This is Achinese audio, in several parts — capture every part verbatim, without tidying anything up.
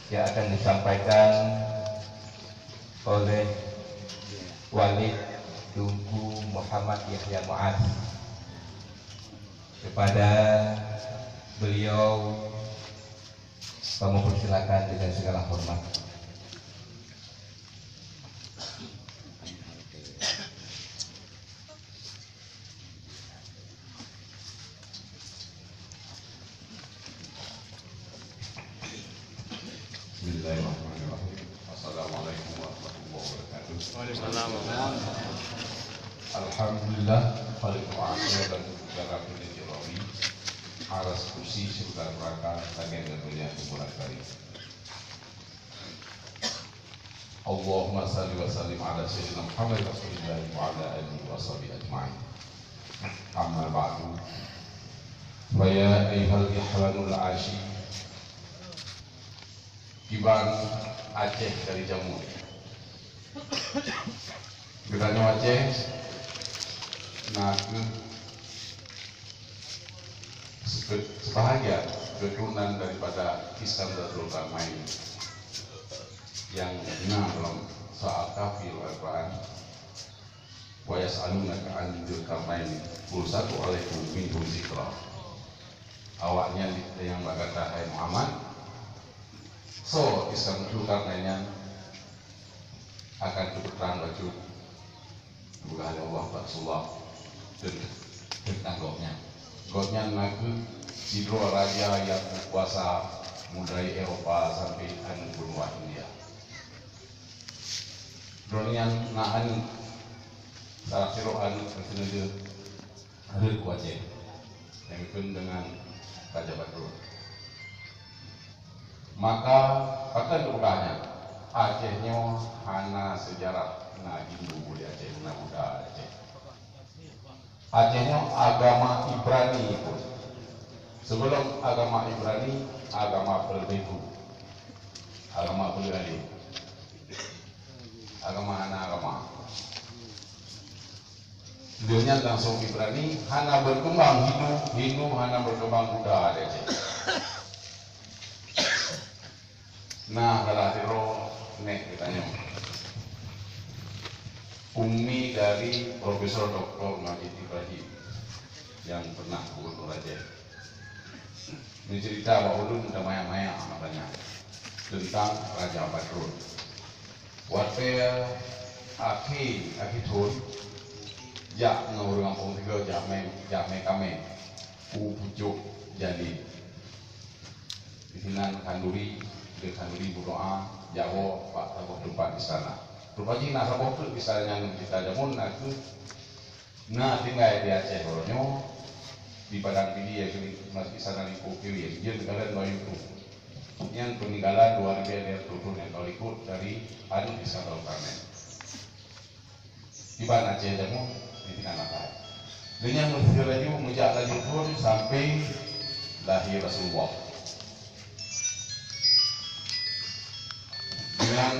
Yang akan disampaikan oleh Walid Teungku Muhammad Yahya Muaz. Kepada beliau, kami persilakan dengan segala hormat. Bismillahirrahmanirrahim. Assalamualaikum warahmatullahi wabarakatuh. Waalaikumsalam. Alhamdulillah, Khaliqul Akhir dan segala puji Rabbi, aras kursi syurga neraka, lagèe dan dunia kuburan kari. Allahumma salli wa sallim ala sayyidina Muhammad Rasulillah wa ala alihi wa sahbihi ajma'in. Amma ba'du. Fa ya ayyuhal ikhwanul ashi. Kiban Aceh dari Jamur. Geutanyoe Aceh na kheueh Sebe-, sebahagian keturunan daripada Iskandar Zulkarnain yang na dalam saat kafir Al-Quran, "Wa yas'alunaka 'anil Zulkarnain, qul sa'atlu 'alaika minhu dzikra." Awaknyan nyang bak gata, hai Muhammad, soe Iskandar Zulkarnain nyan, akan teupeutrang bacut. Peugah lé Allah bak Rasulullah teuntang gobnyan. Gobnyan na kheueh sidroe raja nyang kuasa mulai Eropa sampai aneuk benua India. Droeneuh nyan na aneuk, salah sidroe aneuk keuneuk Rhöt u Aceh, nyang kheun deungon Raja Badrun. Maka, pakon teupeugah nyan? Aceh nyoe hana seujarah na Hindu di Aceh, na Buddha di Aceh. Aceh nyoe agama Ibrani pun. Sebelum agama Ibrani, agama peuleubeku. Agama peuleualem. Agama hana agama. Lheueh nyan langsung Ibrani, hana berkembang Hindu, Hindu hana berkembang Buddha di Aceh. Nah, salah sidroe nek geutanyoe. Ummi dari Profesor Doktor Majid Ibrahim yang pernah gubernur Aceh. Neucerita bak ulôn teumayak-mayak masa nyan teuntang Raja Badrun. Watèe akhé, akhé thôn, jak ngon ureueng gampông sigoe jak mè, jak mè kamèng u pucôk jalé. Disinan khanduri, di khanduri meudoa, jak woe bak saboh teumpat istana. Rupajih na saboh treuk istana nyang cerita jameun na kheueh Na tinggai di Aceh uroe nyoe, di Padang Pidie, di Masjid Sana Lingkup Kiri, jeuet neukalon Bayu Tu. Nyan peuninggalan dua ribèe lhèe reutôh thôn nyang ka likot dari aneuk Iskandar Zulkarnain. Iban Aceh jameun di tinggai makai. Lheueh nyan meuseuti laju, meujak laju thôn sampai lahé Rasulullah. Dengan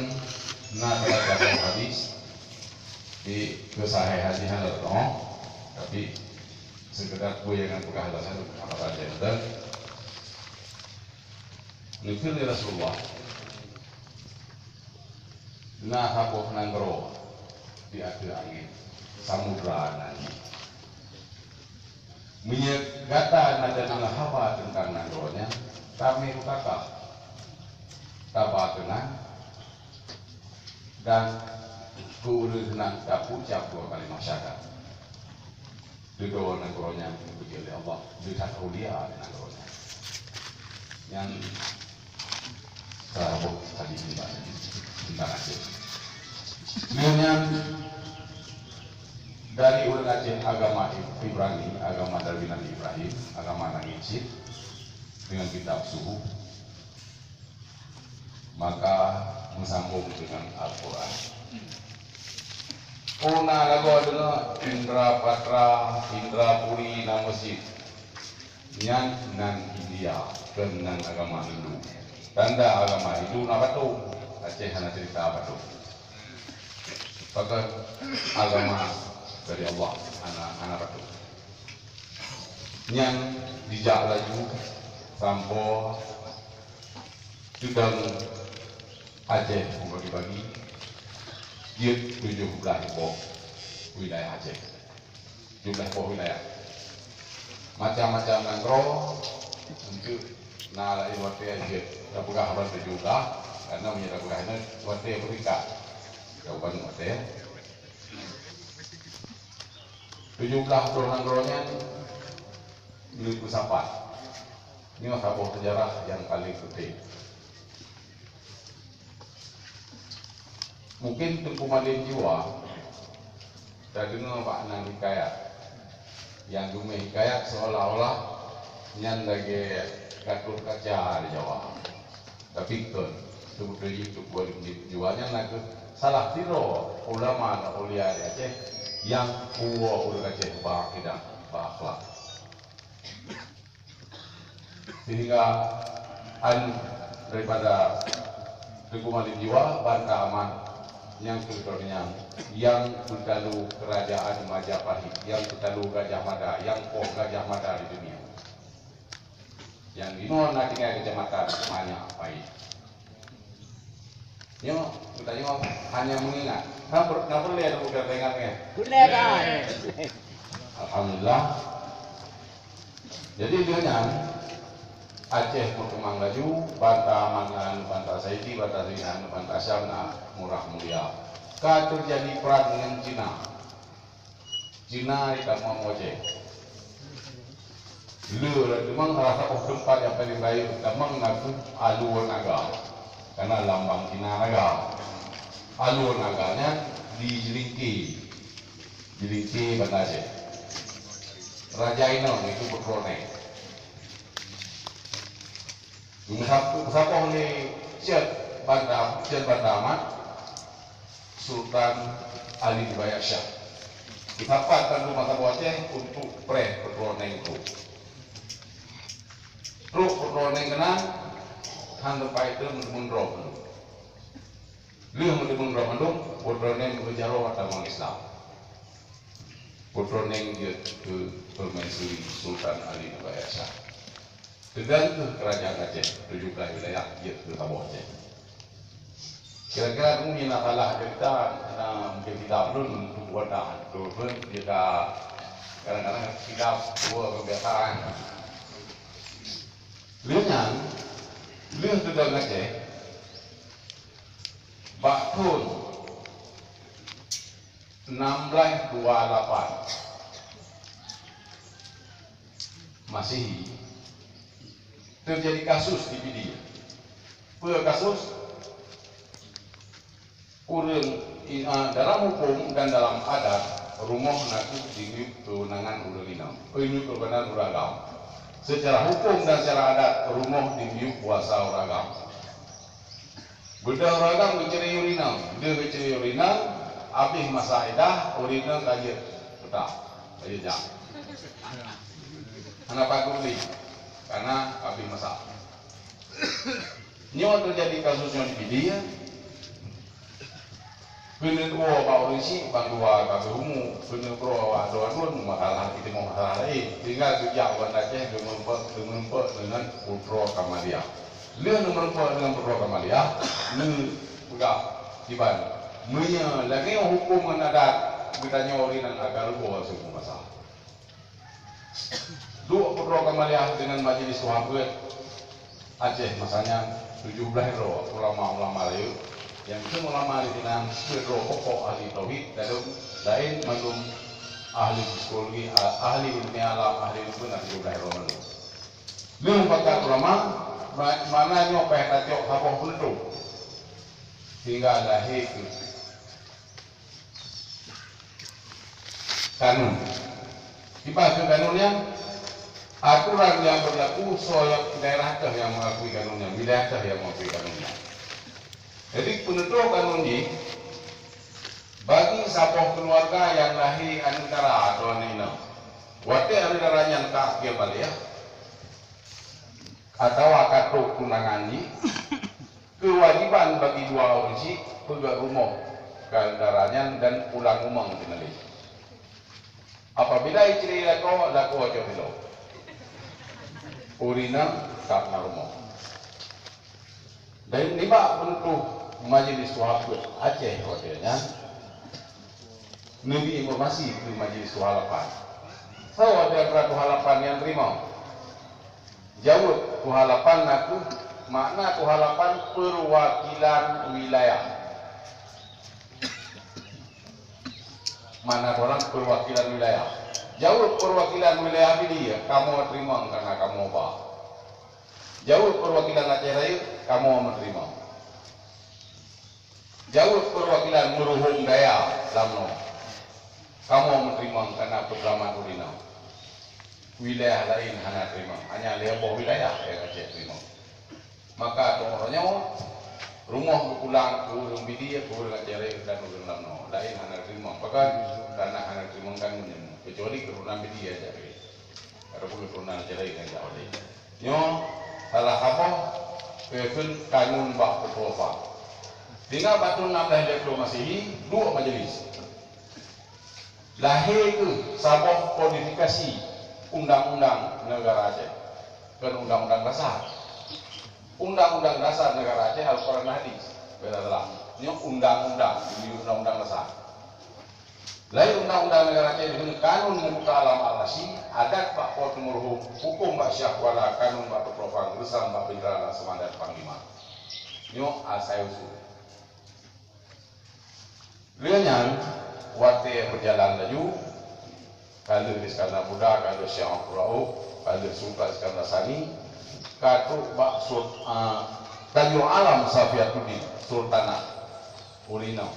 na teubaca dalam hadis, di keusahih hadis hana teuh, tapi sekedar peue nyang peugah lôn saja, apa saja, betul? Neukheun lé Rasulullah, na saboh nanggroe di ateueh angén, samudra nan jih. Meunyoe gata na deungoe haba teuntang nanggroe nyan, tamé beukaka, taba keunan, dan keu ureueng nan tapeucap dua kalimat syahadat. Dudoe nanggroe nyan geubri lé Allah, lé that mulia nanggroe nyan. Nyan Saboh hadis nibak Nabi teuntang Aceh. Lheueh nyan, dari ureueng Aceh agama Ibrani, agama dari Nabi Ibrahim, agama langét cit, dengan kitab Suhuf, maka meusambông dengan Al-Quran. Oh, na lagoe deungoe Indra Patra, Indra Puri, na meuseujid. Nyan nan India, kon nan agama Hindu. Tanda agama Hindu na patong, Aceh hana cerita patong. Pakon agama dari Allah hana, hana patong. Nyan jijak laju sampoe teudong Aceh meubagi-bagi jeuet tujoh blaih boh wilayah Aceh. Tujoh blaih boh wilayah. Macam-macam nanggroe, untuk na laén watèe jeuet tapeugah ban tujoh blaih, karena meunyoe tapeugah nyoe watèe beuringkat. Tapeugah watèe. Tujoh blaih droe nanggroe nyan lheueh peusapat. Nyoe saboh seujarah nyang paleng peunteng. Mungkin Teungku Malem Jiwa tadeungoe bak nan hikayat. Nyang geumeuhikayat seolah-olah nyan lagèe Gatot Kaca di Jawa. Tapi kon, seubeutôi jih Teungku Malem Jiwa nyan na kheueh salah sidroe ulama dan aulia di Aceh nyang puwoe ureueng Aceh bak akidah, bak akhlak. Sehingga anu daripada Teungku Malem Jiwa, Banda Aman nyang keu droeneuh nyan, nyang peutalu Kerajaan Majapahit, nyang peutalu Gajah Mada, nyang poh Gajah Mada di dunia. Nyang inoe na tinggai keucamatan Manyak Pahit. Nyoe, geutanyoe hanya mengingat. Na per-, na peureulèe lôn peugah ingat nyan? Peureulèe, Kak. Alhamdulillah. Jadi, lheueh nyan, Aceh meukeumang laju, Banda Aman na aneuk Banda Saidi, Banda Saidi na aneuk Banda Syam, na Murah Mulia. Ka teujadi prang ngon Cina. Cina jitamong u Aceh. Le teumang rasa boh teumpat nyang paleng rayeuk tamong na kheueh Alue Naga. Karena lambang Cina naga. Alue Naga nyan di Jelingke. Jelingke Banda Aceh. Raja inong itu Putroe Neng. Geusaboh lé Syed Banda, Syed Banda Aman, Sultan Ali Nurbakhya Shah. Geusapat bandum masa boh Aceh untuk preh Putroe Neng tu. Trok Putroe Neng keunan, han teumpat itu meudroe bandum. Lheueh meudroe bandum, Putroe Neng meujaroe agama Islam. Putroe Neng jeuet keu permaisuri Sultan Ali Nurbakhya Shah. Teugan keuh kerajaan Aceh, tujoh blaih wilayah jeuet keu saboh Aceh. Kira-kira kamoe nyang na salah cerita, na mungkin tidak belum untuk wadah, betul pun kita kadang-kadang tidak dua kebiasaan. Lheueh nyan, lheueh teugan Aceh, bak thon enam belas dua lapan Masehi, teujadi kasus di Pidie. Peue kasus? Ureueng, i-, a, dalam huköm dan dalam adat, rumoh na kheueh jimiyueb keuweunangan ureueng inong, eh, jimiyueb keuweunangan ureueng agam. Seucara huköm dan seucara adat, rumoh jimiyueb kuasa ureueng agam. Beudôh ureueng agam geuceurèe ureueng inong. Deuh geuceurèe ureueng inong, abéh masa iddah, ureueng inong ka jeuet peutah, ka jeuet jak. Hana patot lé, karena abéh masa. Nyoe teujadi kasus nyoe di Pidie. Keuneuk woe bak ureueng chik, bandua ka beurumu, keuneuk broe bak droe lôn, masalah jitimoh masalah laén. Tinggai geujak u Banda Aceh, geumeureumpok, geumeureumpok deungon Putroe Kamaliah. Lheueh neumeureumpok deungon Putroe Kamaliah, neupeugah kiban, meunyoe lagèe huköm ngon adat geutanyoe ureueng inong akan reuboh siumu masa. Duek Putroe Kamaliah deungon Majelis Tuha Peuet Aceh masa nyan, tujoh blaih droe ulama-ulama rayeuk. Nyang kheun ulama di sinan, sidroe pokok ahli tauhid, lalu laén mandum ahli psikologi, a-, ahli ileumèe alam, ahli rukun, na tujoh blaih droe mandum. Lheueh pakat ulama, ma-, mana nyoe payah tacok saboh peunutôp. Sehingga lahé keuh kanun. Kiban keu kanun nyan, aturan nyang beurlaku, soe nyang daerah teuh nyang mengakui kanun nyan, wilayah teuh nyang mengakui kanun nyan. Jadi, peunutôp kanun jih, bagi saboh keuluwarga nyang lahé aneuk dara atau aneuk inong, watèe aneuk dara nyan ka akil baligh, atawa ka trok tunangan jih, keuwajéban bagi dua ureueng chik peugöt rumoh keu aneuk dara nyan dan pulang u mong keunan lé. Apabila iceurèe lakoe, lakoe cok ilong. Ureueng inong ka na rumoh. Dan nibak peunutôp Majelis Tuha Peuet Aceh watèe nyan neubi informasi keu Majelis Tuha Lapan. Soe di antara Tuha Lapan nyang teurimong? Jaweueb Tuha Lapan na kheueh, makna Tuha Lapan, perwakilan wilayah. Makna Tuha Lapan, perwakilan wilayah. Jaweueb perwakilan wilayah Pidie, kamoe teurimong kareuna kamoe ba. Jaweueb perwakilan Aceh Rayeuk, kamoe meuteurimong. Jaweueb perwakilan meuruhom daya lam noe, kamoe meuteurimong kareuna peuseulamat ureueng inong. Wilayah laén hana teurimong, hanya lhèe boh wilayah nyang Aceh teurimong. Maka teungoh nyoe, rumoh geupulang keu ureueng Pidie, keu ureueng Aceh Rayeuk dan ureueng lam noe. Laén hana teurimong. Pakon? Kareuna hana teurimong kanun nyan, keucuali keuturonan Pidie jak lé. Ataupun keuturonan Aceh Rayeuk nyang jak lé. Nyoe salah saboh peue kheun kanun bak peutuoh bank. Sehingga bak thôn enam belas lhèe plôh Masehi, duek majelis. Lahé kheueh saboh kodifikasi undang-undang negara Aceh. Kon undang-undang dasar. Undang-undang dasar negara Aceh Al-Quran dan Hadis. Beda dalam. Nyoe undang-undang, jadi undang-undang dasar. Laén undang-undang negara Aceh, di kanun mubuka alam Al-Asyi, adat bak Po Teumeureuhom, hukôm bak Syiah Kuala, kanun bak Peutuoh Bank, reusam bak Bendera Laksamana dan Panglima. Nyoe asai usul. Lheueh nyan, watèe beujalan laju, ka lheueh Iskandar Muda, ka lheueh Syiah Abdul Rauf, ka lheueh Sultan Iskandar Sani, ka trok bak Sul-, a, Tanjung Alam Safiatuddin, Sultanah, ureueng inong.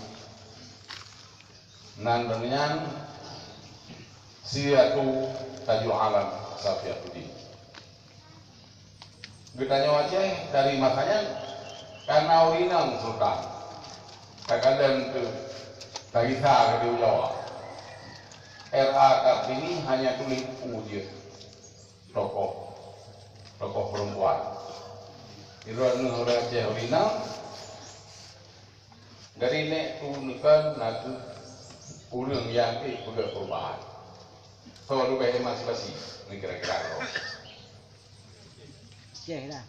Nan deungon nyan si Ratu Tanjung Alam Safiatuddin. Geutanyoe Aceh dari masa nyan ka na ureueng inong sultan. Kadang-kadang keu tarisa keu di Jawa. R A Kartini hanya tuléh buku jeuet tokoh, tokoh perempuan. Di luwa nyoe ureueng Aceh ureueng inong, dari nèk turun keu na kheueh ureueng nyang ék peugöt perubahan. Soe leubeh emansipasi, nyoe kira-kira keudroe. Ceh lah.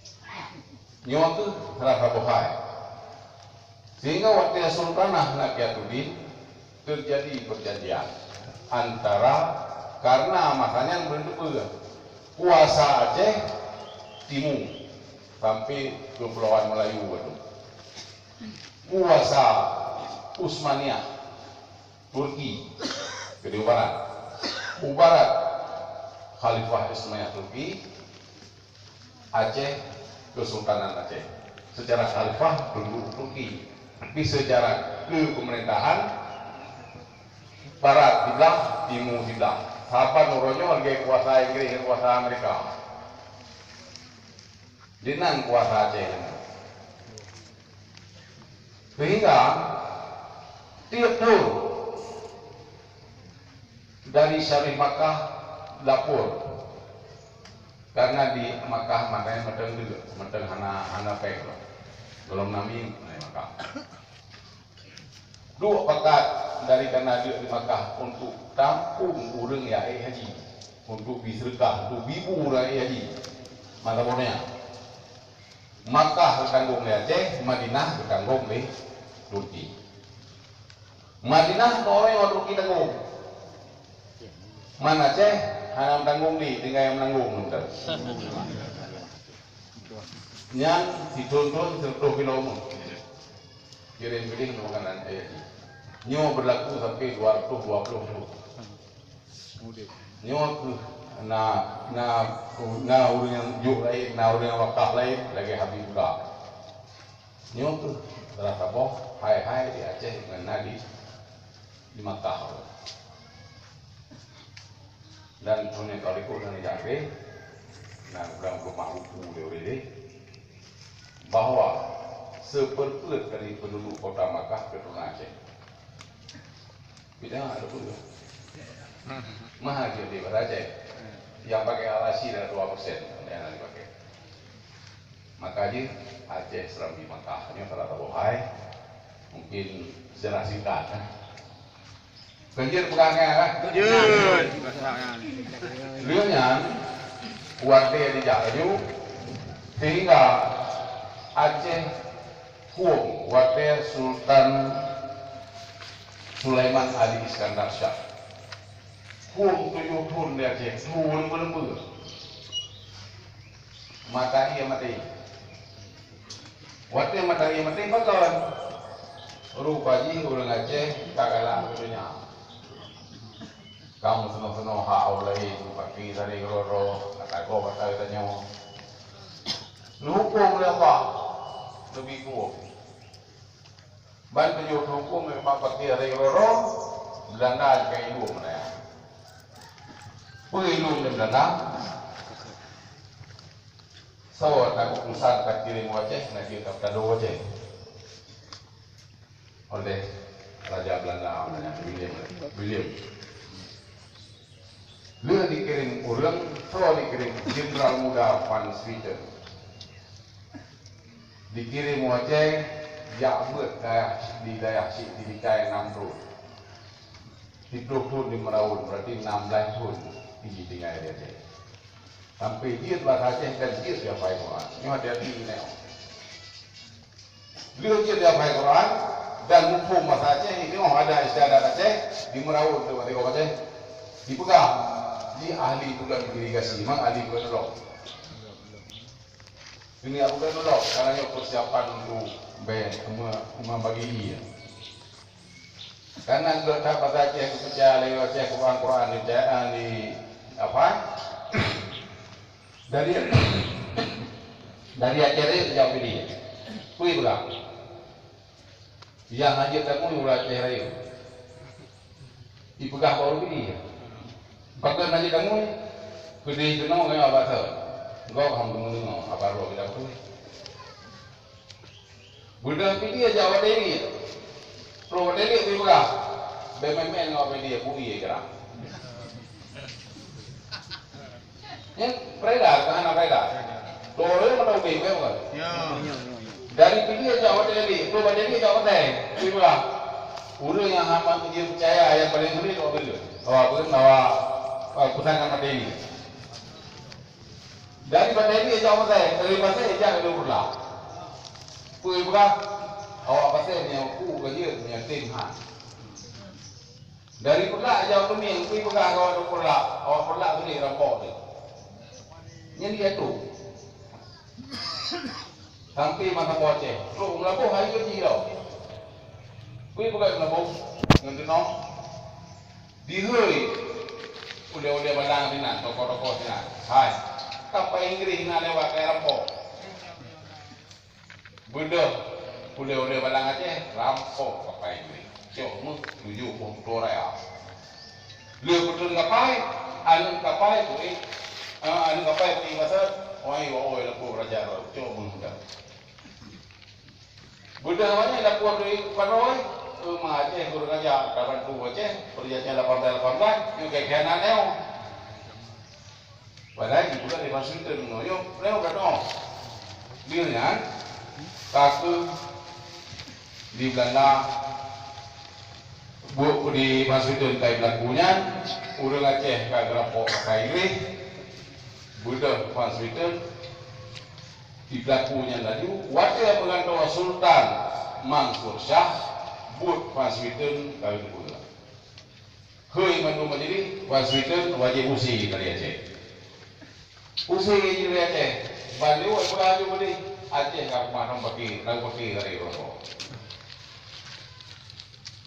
Nyoe kheueh rasa bohai. Sehingga watèe Sultanah Nakiatuddin, teujadi peujanjian antara, kareuna masa nyan beuneupeue kuasa Aceh Timu sampai Keupulauan Meulayu ateuh. Kuasa Utsmaniyah Turki keudéh u barat. U barat Khalifah Utsmaniyah Turki, Aceh, Kesultanan Aceh. Secara khalifah tunduk Turki, tapi secara keupeumerintahan barat siblah, timu siblah. Saban uroe nyoe lagèe kuasa Inggris ngon kuasa Amerika. Dinan kuasa Aceh nyan. Sehingga tiep thôn dari Syarif Makkah lapor, karena di Makkah mantong mantong deuk, mantong hana, hana péng lom. Gohlom namiet di Makkah. Duek pakat dari kana deuk di Makkah untuk tampung ureueng nyang ék haji, untuk bi seudeukah, untuk bi bu ureueng ék haji. Mata boh nyan. Makkah geutanggong lé Aceh, Madinah geutanggong lé Turki. Madinah keu ureueng nyang Turki tanggong. Man Aceh hana meutanggong lé, tinggai nyang meunanggong. Nyan sithôn-thôn sireutôh kilo meuh. Kirém keudéh makanan ayah jih. Nyoe beulaku sampai dua ratus dua puluh thôn. Nyoe kheueh na, na, na ureueng nyang jok laén, na ureueng nyang wakaf laén, lagèe Habibullah. Nyoe kheueh salah saboh hai-hai di Aceh ngon na di, di Makkah. Dan thôn nyang ka likot nyang jak abéh, na ureueng keumah buku lé ureueng deh, bahwa seperempat dari penduduk kota Makkah keturunan Aceh. Beda ada pun. Mahal je di Aceh. Yang pakai Al-Asyi dah dua persen yang dipakai. Maka je Aceh Serambi Makkah ni kalau tak bohai, mungkin sejarah singkat, eh. Kan jeuet peugah nyan, kan? Jeuet. Lheueh nyan, watèe dijak laju, sehingga Aceh Kuong Watèe Sultan Sulaiman Ali Iskandar Shah, phôn tujoh thôn di Aceh, thôn beuleumbeu. Mata ie maté. Watèe mata ie maté, pakon? Rupa jih ureueng Aceh ka galak keu donya. Ka meuseunoh-seunoh hak ureueng laén, paké sabe keudroe-droe, ka tagob ata geutanyoe. Neuhuköm lé Allah, neubi kuwob. Ban teujok teuhuköm lé bak paké sabe keudroe-droe, Beulanda jih ka ilom nyan. Peue ilom lé Beulanda? Soe takeupeue san ka kirém u Aceh, na jeuet ka peutado u Aceh. Oleh Raja Beulanda, namanya William, William. Lheueh dikirém ureueng, soe dikirém? Jenderal Muda Van Swieten. Dikirém u Aceh, jak beuet dayah, di dayah Syiek Syikai nam thôn. Siplôh thôn di Meuraon, berarti nam blaih thôn jih tinggai di Aceh. Sampai jeuet basa Aceh dan jeuet hafai Quran. Nyoe hati-hati nyoe. Lheueh jeuet hafai Quran dan muphom basa Aceh, nyoe ada istiadat Aceh di Meuraon tu, di Aceh. Dipeugah, jih ahli bukan irigasi, memang ahli bukan nolong. Ini aku kan nolong, karena nyoe persiapan untuk be-, uma-, uma bagi iya. Karena geutanyoe basa Aceh, geupeugah lé Aceh Quran, Quran di, di apa? Dari, dari Aceh Raya ke Jawa Pidie. Kui peugah. Nyang hana jeuet tamui uroe Aceh Raya. Ipeugah bak ureueng Pidie. Pakon hana jeuet tamui? Keudeh keunoe ngon awak basa. Gob hana deungoe, haba roh kita beutôi. Beudôh Pidie jak Watèe Iliek. Roh Watèe Iliek bri peugah, "Bèk meu'en-meu'en ngon Pidie, bui ie geura." Nyan beredar, ka hana beredar. Dua orang atau lebih, bukan? Ya. Dari Pidie jak Watèe Iliek, roh Watèe Iliek jak Watèe, bri peugah, "Ureueng nyang hana jipeucaya nyang paleng sulet, awak beugeuleueh." Awak beugeuleueh, awak, awak peusan ngon Watèe Iliek. Dari Watèe Iliek jak Pasè, dari Pasè jak Peureulak. Peue peugah? Awak Pasè meunyoe ku ka jeuet, meunyoe tem han. Dari Peureulak jak Keumien, peue peugah keu awak Peureulak? Awak Peureulak keuneuk rampok teuh. Nyan di atô. Sampai masa boh Aceh, trok meulaboh hai keu jih tau. Peue peugah meulaboh ngon keunoe? Dihôi ulèe-ulèe balang sinan, toko-toko sinan. Hai, kapai Inggréh na lewat, kai rampok. Beudôh ulèe-ulèe balang Aceh, rampok kapai Inggréh. Cok meuh tujoh boh moto raya. Lheueh peutreun kapai, aneuk kapai peuék, eh, aneuk kapai peuék masa, oi, oi, lapor raja droe, cok meuh dah. Beudôh awaknyan lapor di Paroi, eh, ma Aceh gurèe raja ka bantu Aceh, perjanjian lapan belas lapan belas, nyoe ka khianat nyoe. Padahai jipeugah di Washington nyoe, nyoe, nyoe ka teuh. Di nyan, ka keuh di Belanda, buet di Washington ka berlaku nyan, ureueng Aceh ka geurampok ka Inggréh, beudôh Washington, di berlaku nyan laju, watèe meugantoe Sultan Mansur Shah, buet Washington ka geuteupeue. Hôi mandum majelis, Washington wajéb use dari Aceh. Use dari Aceh, ban lewat peuraju tadi, Aceh ka mantong paké, ka paké dari Roro.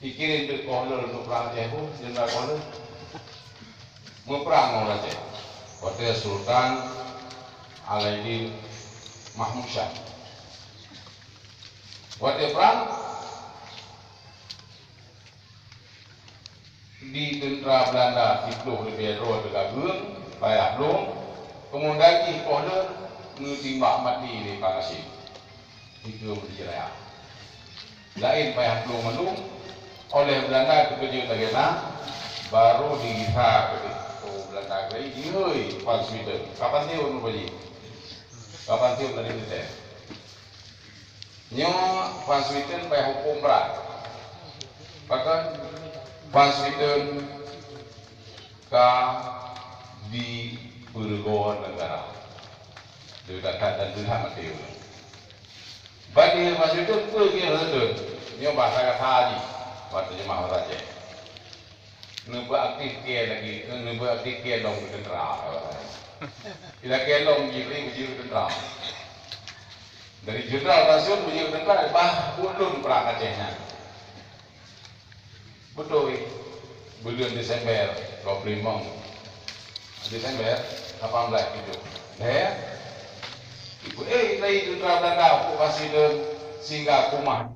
Dikirém teuk Kohler untuk perang Aceh pun, Jenderal Kohler. Meuprang ngon Aceh. Watèe Sultan Alaiddin Mahmud Shah. Watèe prang, di teuntra Belanda siplôh leubeh droe teuka geueng, payah blông, keumudian jih Kohler geutimbak maté lé Pang Hasyim. Dikeue meuti raya. Laén payah blông mandum, oleh Belanda teukeujot lagèe na, barô digisa keudéh. Oh, Belanda keudéh, jihôi Van Swieten. Kapan siôn rupajih? Kapan siôn dari militer? Nyoe Van Swieten payah hukôm brat. Pakon? Van Swieten ka dipeureugoe neugara. Deungon that dan teuh that maté ureueng. Ban di masa itu, peue keu masa itu? Nyoe bahasa kata jih, bahasa terjemah bahasa Aceh. Neubeuaktif keu lagi, neubeuaktif keu lom keu teuntara. Ilakée lom jih, jih keu teuntara. Dari jenderal Rasul meunyoe teuka bah ulôn prang Aceh nyan. Beutôi, buleuen Desember, dua puluh lima Desember, lapan belas tujuh. Deh, ibu, eh, lagi teuntara Belanda, puk pasi dan singgah kumah.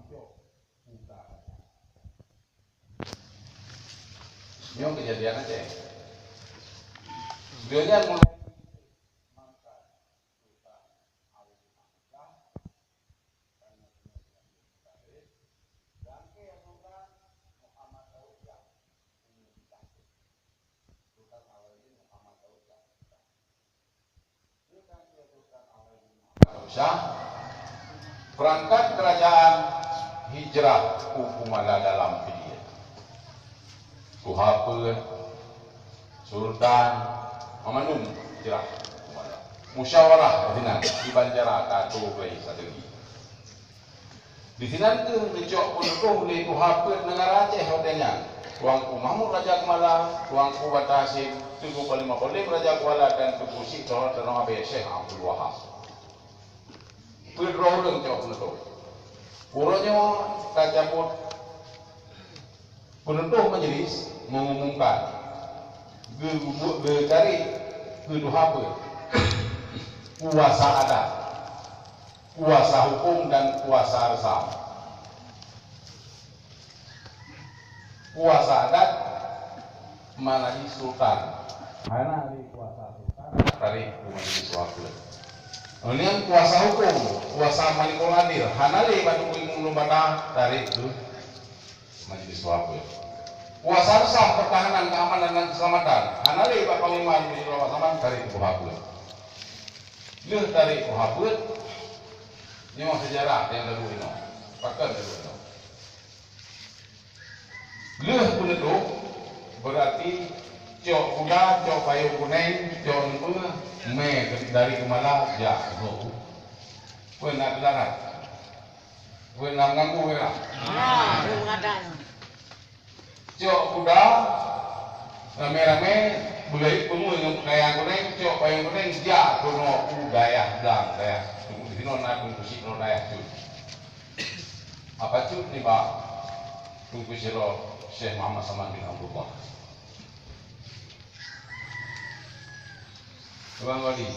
Nyoe kejadian Aceh. Dia nyan mulai Syah, perangkat kerajaan hijrah u Kumala dalam video. Tuha peuet, sultan, mandum hijrah u Kumala. Musyawarah di sinan, di bandara Katoglai Sadegi. Di sinan kheueh geucok peunutoh lé tuha peuet neugara Aceh watée nyan, Tuanku Mahmud Raja Keumala, Tuanku Bata Hasyim, Teungku Panglima Kodim Raja Kuala dan Teungku Syik Tanoh Abée Syekh Abdul Wahab. Peuet droe ureuëng cok peunutoh. Uroe nyoe tacabot peunutoh majelis mengumumkan geu-, geutarek keu tuha peuet kuasa adat, kuasa hukum dan kuasa reusam. Kuasa adat mana jih sultan. Hana lé kuasa sultan tarek keu majelis tuha peuet. Kemudian kuasa hukum, kuasa malikul adil, hana lé bak Teungku Imum Lôn Bata tarek keu majelis tuha peuet. Kuasa reusam pertahanan, keamanan dan keselamatan, hana lé bak Panglima Teungku Syik Abdul Wahab Saman tarek keu tuha peuet. Lheueh tarek tuha peuet, nyoe sejarah nyang lalu inoe. Pakon lalu inoe? Lheueh peunutoh, beurati cok kuda, cok payong kuneng, cok neumeu, mé dari Keumala jak keu peue na teudarat. Peue na meunganggu, ya? Ah, peue na. Cok kuda, ramé-ramé, beuleuek peungui ngon peukayan kuneng, cok payong kuneng, jak keunoe u dayah blang, dayah. Teungku sinoe na Teungku Syik ngon dayah cut. Apa cut nibak Teungku sidroe Syekh Muhammad Saman bin Abdullah. Tuan Wali.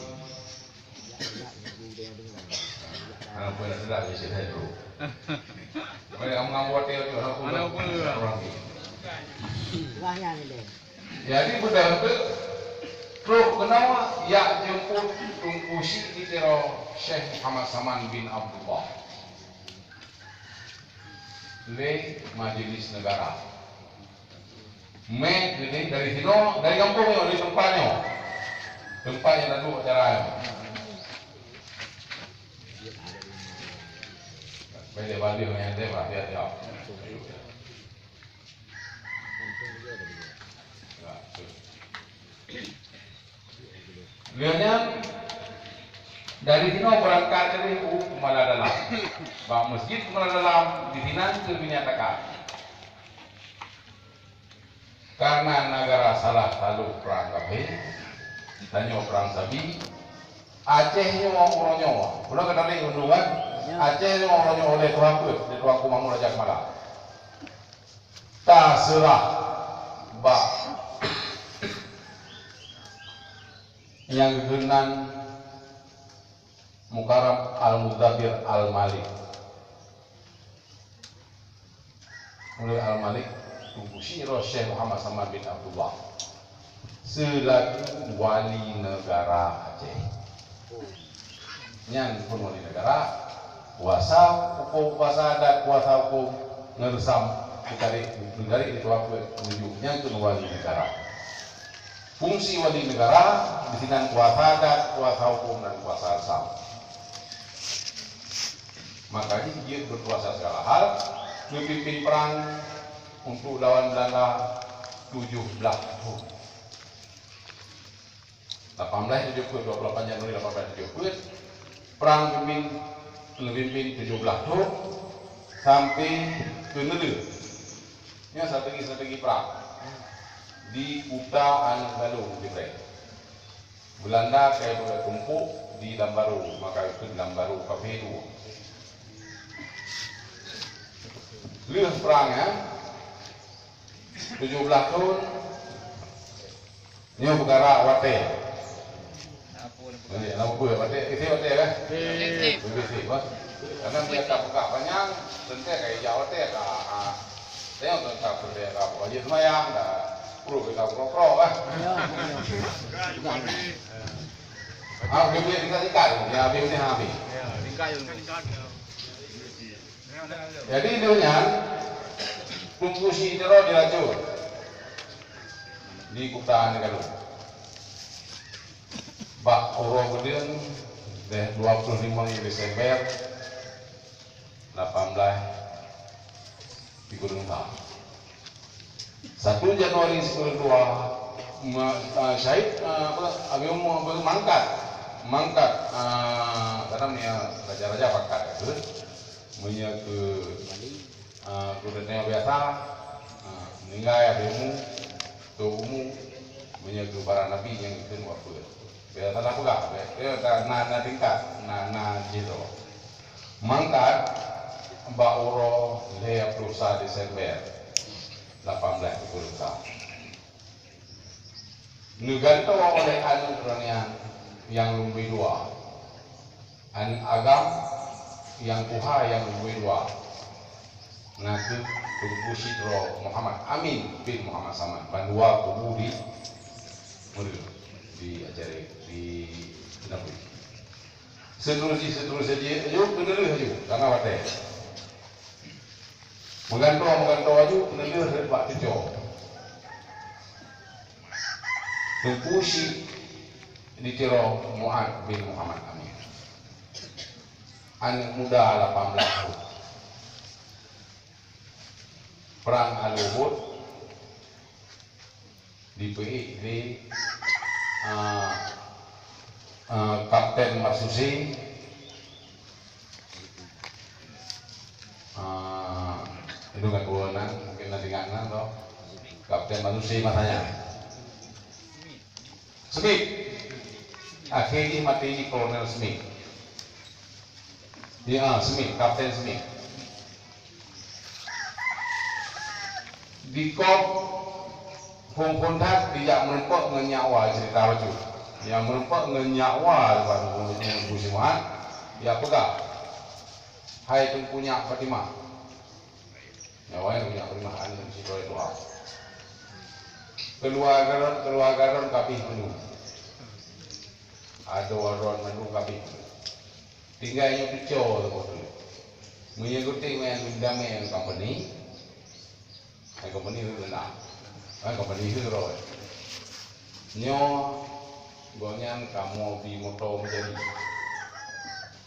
Apa nak sedar je saya tu. Boleh kamu ngambek dia tu, aku nak orang ni. Jadi beudôh teuk trok keunoe jak jemput Teungku Syik di Tiro Syekh Muhammad Saman bin Abdullah lé Majelis Negara. Mé geude dari sinoe, dari gampông nyoe, dari teumpat nyoe. Teumpat nyang taduek acara nyoe. Bèk lé balik ngon nyang deh, bah, biar jauh. Lheueh nyan, dari sinoe beurangkat lé u Kumala Dalam. Bak Masjid Kumala Dalam, di sinan keuh geunyatakan, karena nagara salah saloh prang kafé, tanyoe prang sabi, Aceh nyoe uroe nyoe, uroe ka talé undungan, Aceh nyoe uroe nyoe oleh Tuhan peuet, lé Tuanku Mahmud Raja Keumala. Taseurah bak nyang geukheun nan Mukarram Al-Mudabir Al-Malik. Mulai Al-Malik, Teungku Syiro Syekh Muhammad Saman bin Abdullah, seulaku wali neugara Aceh. Nyan pun wali neugara, kuasa hukum, kuasa adat, kuasa hukum, ngeurusam, geutarek, geutarek di tuha peuet meununjuk nyan keuh wali neugara. Fungsi wali neugara di sinan kuasa adat, kuasa hukum, dan kuasa reusam. Maka jih jeuet beukuasa segala hal, meupimpin perang untuk lawan Belanda tujoh blaih thon. Lapan belas tujoh peuet, dua puluh lapan Januari lapan belas tujoh peuet, perang pimpin Neupimpin tujoh blaih thon sampai keuneulheueh. Nyan strategi-strategi prang di kuta Aneuk Galong di Breng. Beulanda ka ipeutumpôk di Lambaru, maka ikheun Lambaru Kafe dua. Lheueh prang nyan, tujoh blaih thon, nyoe peukara watèe. Eh, nama peue watèe? Isi watèe kan? Isi. Isi, bah. Karena meunyo ka peugah panyang, teuntèe ka ijak watèe ka, ah, tengok ka peudeh ka buka jeuet seumayang, dah. Pruet ka krok-krok, bah. Ya, ya. Ah, dia punya tingkat-tingkat, ya, habis ni habis. Jadi, lheueh nyan, Teungku Chik Tiro diracôn di kuta Aneuk Galong. Bak uroe geudeuen, deh dua puluh lima Desember, lapan blaih tiga puluh lima. Satu Januari sepuluh dua, ma-, ah, syahid, ah, apa, Abi Umu, apa, mangkat. Mangkat, ah, kadang ni, ah, raja-raja pangkat, ya, tu. Meunyo keu, ah, gubernur biasa, ah, meninggai Abi Umu, Tuan Umu, meunyo keu para nabi nyang keu wafeuet. Biasa na peugah, biasa na, na, na tingkat, na, na jih droe. Mangkat bak uroe lhèe ploh sa Desember lapan blaih tujoh puluh sa. Neugantoe oleh aneuk droeneuh nyang lumbôi dua. Aneuk agam nyang tuha nyang lumbôi dua. Na kheueh Teungku Chik Tiro Muhammad Amin bin Muhammad Samad. Bandua kubu di Meureuh, di Ajarie, di Nabi. Seterusnya, seterusnya dia, yuk, keuneulheueh yuk, karena watèe. Meugantoe, meugantoe aju, keuneulheueh rhot bak teucoe. Teungku Chik di Tiro Mu'ad bin Muhammad Amin. Aneuk muda lapan blaih thon. Prang Al-Uhud, dipeuék lé, ah, ah, Kapten Marsusi, ah, itu kan dua nan, mungkin nanti ingat nan, toh. Kapten Marsusi masanya. Smith. Akhé jih maté jih Kolonel Smith. Ya, Smith, Kapten Smith. Dikop phon-phon that dijak meurumpok ngon nyak wa cerita bacut. Nyang meurumpok ngon nyak wa Teungku Chik Muhammad, ya peugah, "Hai Teungku Nyak Fatimah." Nyak wa nyan Teungku Nyak Fatimah, aneuk sidroe tuha. "Keuluwarga droen, keuluwarga droen ka abéh mandum. Adoe droen mandum ka abéh mandum. Tinggai nyoe teucoe saboh teuk. Meunyoe geutem nyan damé ngon company, ngon company rhot na. Ngon company rhot. Nyoe gobnyan kamoe bi moto meujadi.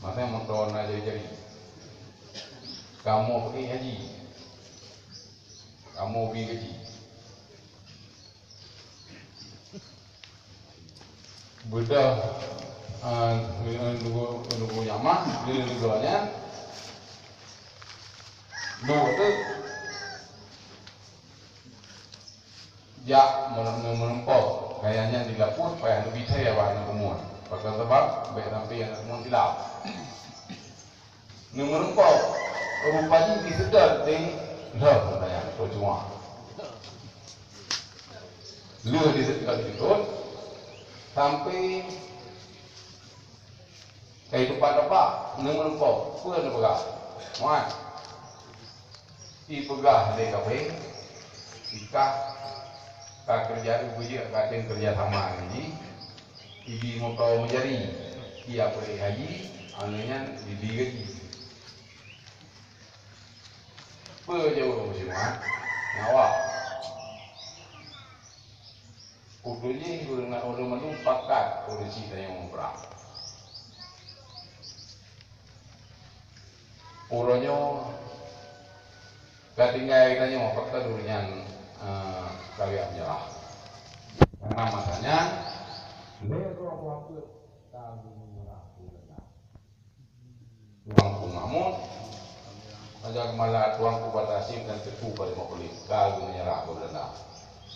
Maksudnya moto na jari-jari. Kamoe peuék haji. Kamoe bi gaji." Beudôh, eh, Teungku, Teungku Nyak Ma, di Teungku nyan, duek teuk jak meureumpok, kaya nyan di lapor payah leubeh thèe bak aneuk keumuen. Pakon sabab, bèk sampoe aneuk keumuen silap. Neumeureumpok, rupa jih diseutôt deh lheueh peutanyaan, peue cuma. Lheueh diseutôt, diseutôt, sampoe ka iteupat-teupat, neumeureumpok, peue neupeugah? Muat. Ipeugah lé kafé, ikah ka keureuja, ipeujeuet ka ateueh keureuja sama ngon jih, ibi moto meujadi, iya peuék haji, aneuk nyan ibi gaji. Peue jaweueb Teungku Nyak Wa? Uroe jih ureueng mandum pakat ureueng chik tanyoe muprang. Uroe nyoe ka tinggai tanyoe pakat ureueng nyan, eh, ka geujak meunyeurah. Karena masa nyan lhèe droe buah peuet ka geumeunyeurah keu Beulanda. Tuanku Mahmud, Raja Geumbala, Tuanku Bata Hasyim dan Teungku Panglima Kulit ka geumeunyeurah keu Beulanda.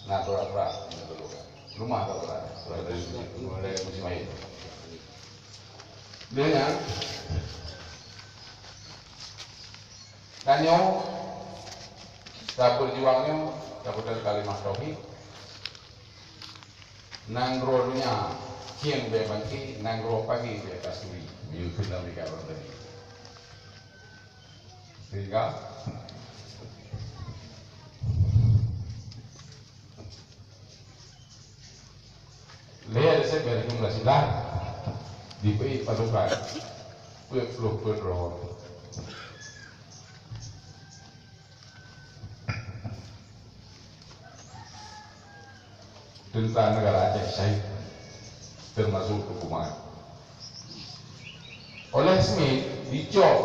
Na surat-surat nyang geuluwa. Leumah ka surat, surat dari Ismail. Dia nyan, tanyoe tapeujuang nyoe, tapeujuang kalimah tauhid. Nanggroe donya khieng bèe bangke, nanggroe pagèe bèe kasturi. Meunyoe kheun lam lingkaran tadi. Sehingga lhèe Desember dua ribu sembilan belas, dibri pasukan peuet ploh peuet droe. Teuntang neugara Aceh syahid, teumasuk Teungku Maat. Oleh Smith, dicok,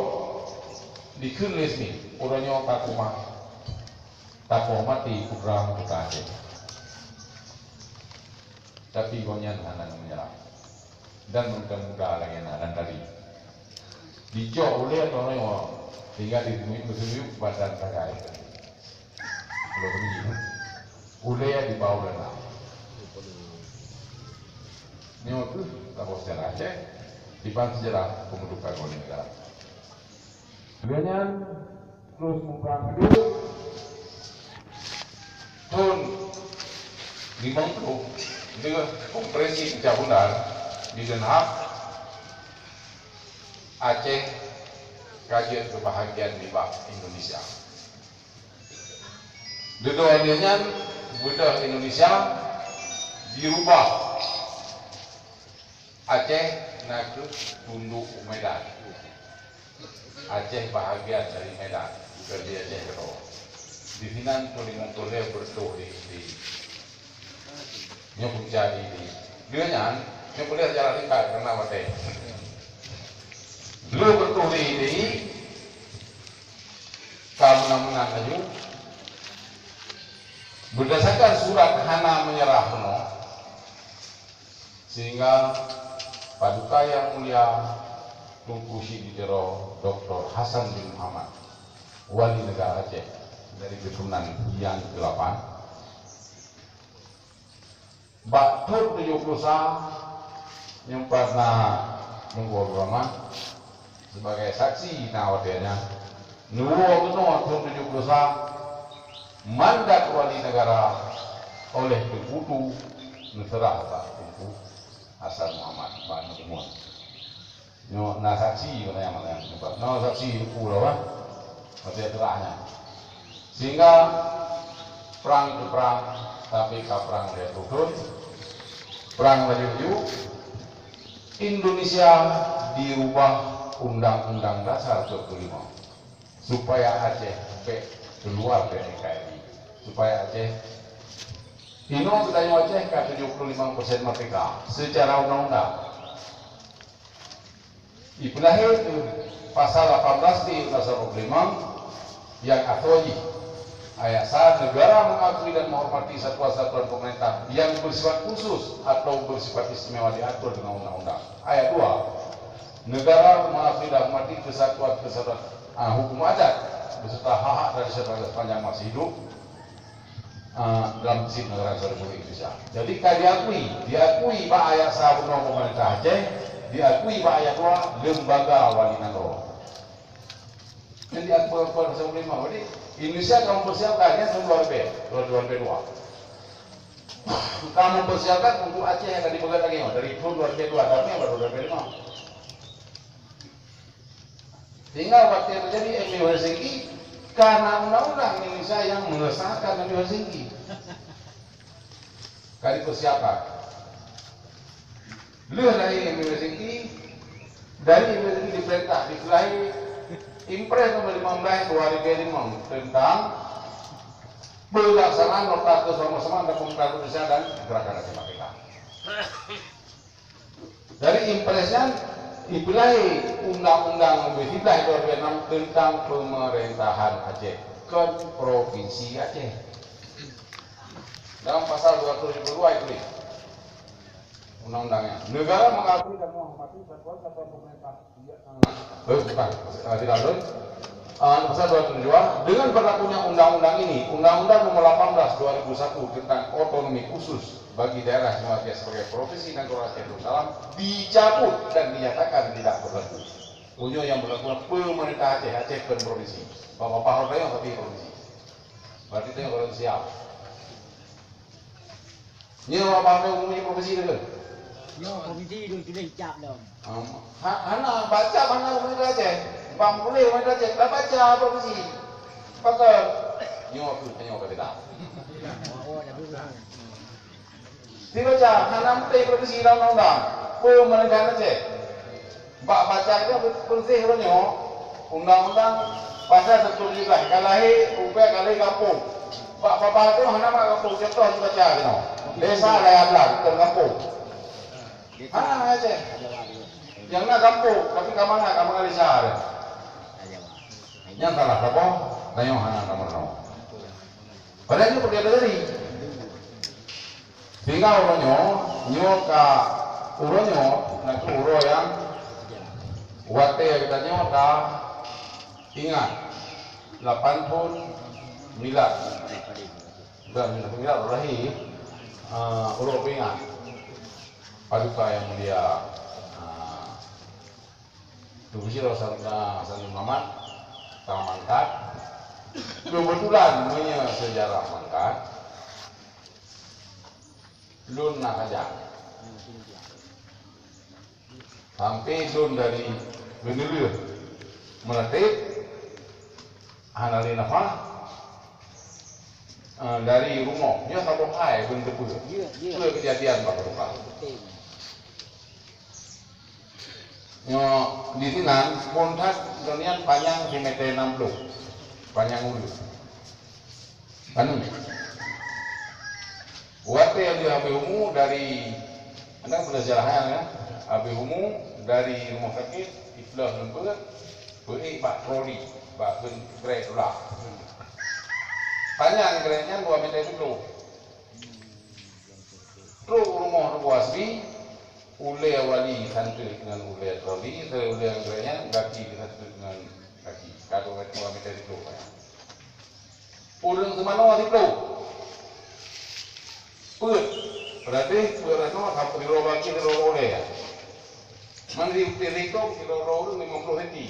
dikheun lé Smith, uroe nyoe ka keumah, tapoh maté putra-putra Aceh. Tapi gobnyan hana meunyeurah. Dan meunan muda lagèe na dan tadi. Dicok ulèe nyoe, sehingga di meuseuyueb badan sagai. Kalau begitu, ulèe di bawah dana. Nyoe tu, taboh sejarah Aceh, diban sejarah pembentukan oleh negara. Gobnyan terus muprang keudéh. Thôn limong ploh, lheueh konferensi Pecah Bulan di Den Haag, Aceh ka jeuet keu bahagian nibak Indonesia. Dudoe lheueh nyan, beudôh Indonesia dirubah. Aceh na kheueh tunduk u Medan. Aceh bahagian dari Medan, bukan di Aceh keudroe. Di sinan peulimong peureulèe beureutoh di, di, nyoe punca di, di. Lheueh nyan, nyoe peureulèe sejarah singkat karena watèe. Lheueh beureutoh di, di, ka meunan-meunan laju. Berdasarkan surat hana meunyeurah bunoe, sehingga Paduka Yang Mulia Teungku Chik Di Tiro Doktor Hasan bin Muhammad, Wali Negara Aceh dari keturunan Yang Kelapan, bak thôn tujoh ploh sa, nyoe pat na Teungku Abdul Rahman, sebagai saksi na watèe nyan. Neuwoe keunoe thôn tujoh ploh sa, mandat wali negara oleh Teungku Tu neuseurah bak Teungku Hasan Muhammad bak Teungku Mun. Nyoe na saksi, makanya, makanya. Na saksi Teungku Tu, bah. Watèe seurah nyan. Sehingga prang keu prang, tapi ka prang lhèe ploh thôn. Prang laju-laju, Indonesia dirubah Undang-Undang Dasar tujoh ploh lima, supaya Aceh bèk keuluar dari N K R I, supaya Aceh, inoe geutanyoe Aceh ka tujoh ploh lima persen merdeka secara undang-undang. Ipeulahé keu pasal lapan belas B Undang-Undang dua puluh lima nyang asoe jih, ayat sa, negara mengakui dan menghormati satuan-satuan pemerintah yang bersifat khusus atau bersifat istimewa diatur dengan undang-undang. Ayat dua, negara mengakui dan menghormati kesatuan-kesatuan, ah, hukum adat beserta hak-hak tradisional sepanjang masih hidup, ah, dalam prinsip negara kesatuan Republik Indonesia. Jadi, ka diakui, diakui bak ayat sa bunoe pemerintah Aceh, diakui bak ayat dua lembaga wali nanggroe. Jadi, apa, apa rasa boleh mau? Jadi, Indonesia ka mempersiapkan, ya, tahun dua ribu, dua ribu dua. Ka mempersiapkan untuk Aceh yang tadi pegang lagi, dari tahun dua ribu dua, tapi yang baru dua ribu lima. Sehingga waktu terjadi M O U Helsinki, karena undang-undang Indonesia yang mengesahkan M O U Helsinki. Ka dipersiapkan. Lheueh lahé M O U Helsinki, dari M O U Helsinki diperintah, dipeulahé Impres nomor lima belas dua ribu lima tentang pelaksanaan nota kesepahaman antara pemerintah Indonesia dan Gerakan Aceh Merdeka. Dari Impres nyan, ipeulahé Undang-Undang Nomor Siblaih dua ribu enam tentang Pemerintahan Aceh, kon Provinsi Aceh. Dalam pasal dua ratus tujuh puluh dua ituléh, Undang-undang nyan. Negara mengakui dan menghormati satuan-satuan pemerintah. Eh, bukan. Eh, tidak betul. Ah, pasal dua tujuh dua, dengan berlakunya undang-undang ini, Undang-Undang Nomor delapan belas dua ribu satu tentang otonomi khusus bagi daerah Timor Leste sebagai provinsi Negara Aceh Darussalam dicabut dan dinyatakan tidak berlaku. Unyok yang berlaku pemerintah Aceh, Aceh bukan provinsi. Bapak Pahor tayong tapi provinsi. Berarti tayong provinsi siap. Nyoe awak bahasa umum nyoe profesi dia ke? Nyoe profesi dong tuléh cap lom. Ha, hana baca, hana pemerintah Aceh. Bang boleh pemerintah Aceh, dah baca profesi. Pakon? Nyoe aku tanya pada kita. Oh, oh, dah dulu. Dibaca, hana meusti profesi dalam undang-undang. Pemerintah Aceh. Bak baca nyoe beutôi uroe nyoe, undang-undang pasal satu tujuh belas, ka lahé, ubé ka lahé gampông. Bak babah tu hana mat gampông, contoh dibaca keunoe. Desa Daya Blang, bukan gampông. Hana Aceh. Nyang na gampông, tapi ka mangat, ka mangat desa dia. Nyang salah saboh, tanyoe hana ka meurunoe. Padahai nyoe peukategori. Sehingga uroe nyoe, nyoe ka uroe nyoe, na kheueh uroe nyang watèe geutanyoe ka ingat lapan thon milad. Bukan milad, milad lahé, ah, uroe peuingat. Paduka Yang Mulia, ah, Teungku Syedara Hasan, Hasan Muhammad, ka mangkat. Keubeutulan, meunyoe seujarah mangkat, lôn na sajan. Sampoe lôn dari Geuneuleue Meuratéb, hana lé nafah, eh, dari rumoh. Nyoe saboh hai lôn teupeue. Ya, ya. Peue keujadian bak rumoh. Betul. Nyoe, di sinan, phôn that, gobnyan panyang simètè nam ploh. Panyang uleue. Anu. Watèe lheueh habéh umu dari, anda pernah sejarah, ya? Habéh umu dari rumah sakit, ipeuleueh leumbeuet, peuék bak troli, bak kheun krèk tulak. Panyang krèk nyan dua mètè siplôh. Trok u rumoh Teungku Hasbi, ulèe wali santeuet ngon ulèe troli, ulèe ngon ulèe nyan gaki santeuet ngon gaki. Ka dua mètè siplôh panyang. Ureueng seumanoe siplôh. Peuet. Berarti peuet ranoe sampoe sidroe gaki sidroe ulèe. Mandum sidroe ureueng limong ploh senti.